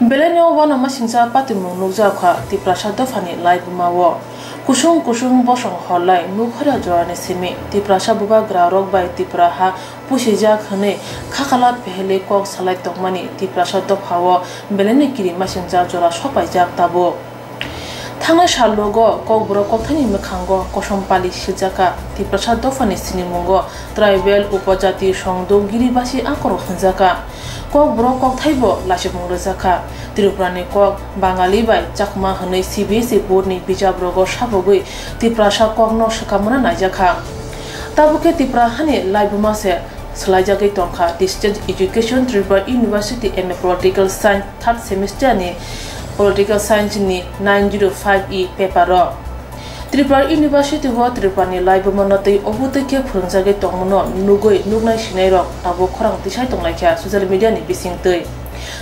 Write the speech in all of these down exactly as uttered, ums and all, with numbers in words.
Belai no uanama singcha patimung nukjak kha Tiprasa dophani laibuma o. Kusung kusung bosong horlai nukharya jorani simi Tiprasa bubagra rok bai Tipra ha pusijak hwnwi khakala pehele kok salai tongmani Tiprasa dopha o belai no kirimasingcha jora sopaijak tabuk. Thangnai sal logo Kokborok kokthaini mwkhango kosom pali siljakha, Tiprasa dophani sinimungo tribal, upojati, songdo, giribasi akorok hwnjakha. Kokborok kokthaibo lachimung rwjakha. Tripurani kok Bangali bai Chakma hwnwi C B S E boardni bijabrogo sabogwi Tiprasa kokno swkamuna naijakha. Tabukhe Tipra hani laibuma se swlaijagwi tongkha Distance Education Tripura University M A Political Science third semester ni Political Science ni nine zero five E paper o. Tripura University o Tripura ni laibuma no tei obo tei khe phwrwngjagwi tongmano nugwi nuknai sinai rok tabuk khorang tisai tonglaikha social media ni bisingtwi.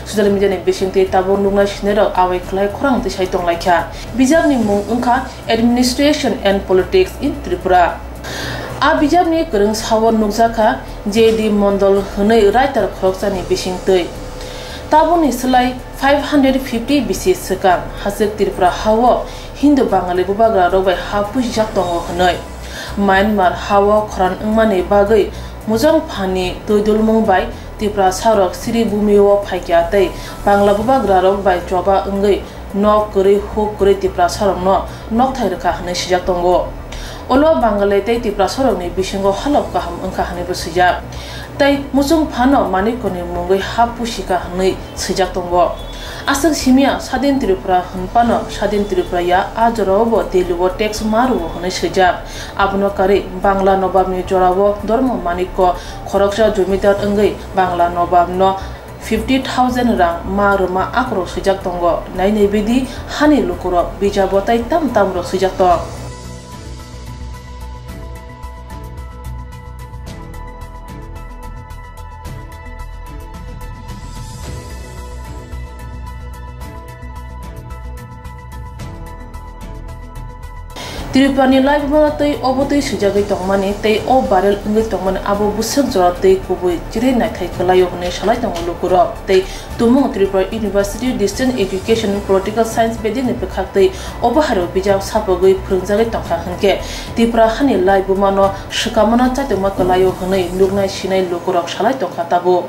Social media ni bisingtwi tabuk nuknai sinai rok awai khlai khorang tisai tonglaikha. Bijap ni mung wngkha Administration and Politics in Tripura. A bijapni kwrwng sao nukjakha J D Mondol hwnwi writer khoroksani bisingtwi. Tabukni slai five hundred fifty bisi swkang hachwk Tripura hao Hindu Bangali bubagrarok bai ha pusijak tongo hwnwi. Myanmar hao khorang wngmani bagwi Mujang phani twi dulmung bai Tiprasarok Sri Bhumi o phaikha tei Bangla bubagrarok bai choba wngwi nok kwrwi huk kwrwi Tiprasarokno nokthai rwkha hwnwi swijak tongo. Ulo Bangali tei Tiprasarokni bisingo halok kaham wngkha hwnwibo swijak. Tei muchung phano Manikoni mungwi ha pusikha hwnwi swijak tongo. Aswk simiya Sadin Tripura hwnphano Sadin Tripura ya, a jorao bo Delhi o tax ma rwo hwnwi swijak. Abono karwi Bangla Nobabni jorao Dharma Manikko khoroksa jomidar wngwi Bangla Nobabno fifty thousand rang ma rwma akorok swijak tongo. Nai nai bidi hani lukurok bijabo tei tam tamrok swijak tong. Tripurani laibuma tei obo tei swijagwi tongmani tei o viral wngwi tongmani abo bwswk jora tei kubui chiri naithai kwlaio hwnwi salai tongo lukurok. Tei tumung Tripura University Distance Education Political Science bedekni bwkhaktwi obo hairo bijap sapogwi phwrwngjagwi tongkha hwnkhe Tripura hani laibumano swkamano chaitokma kwlaio hwnwi nuknai sinai lukurok salai tongkha tabuk.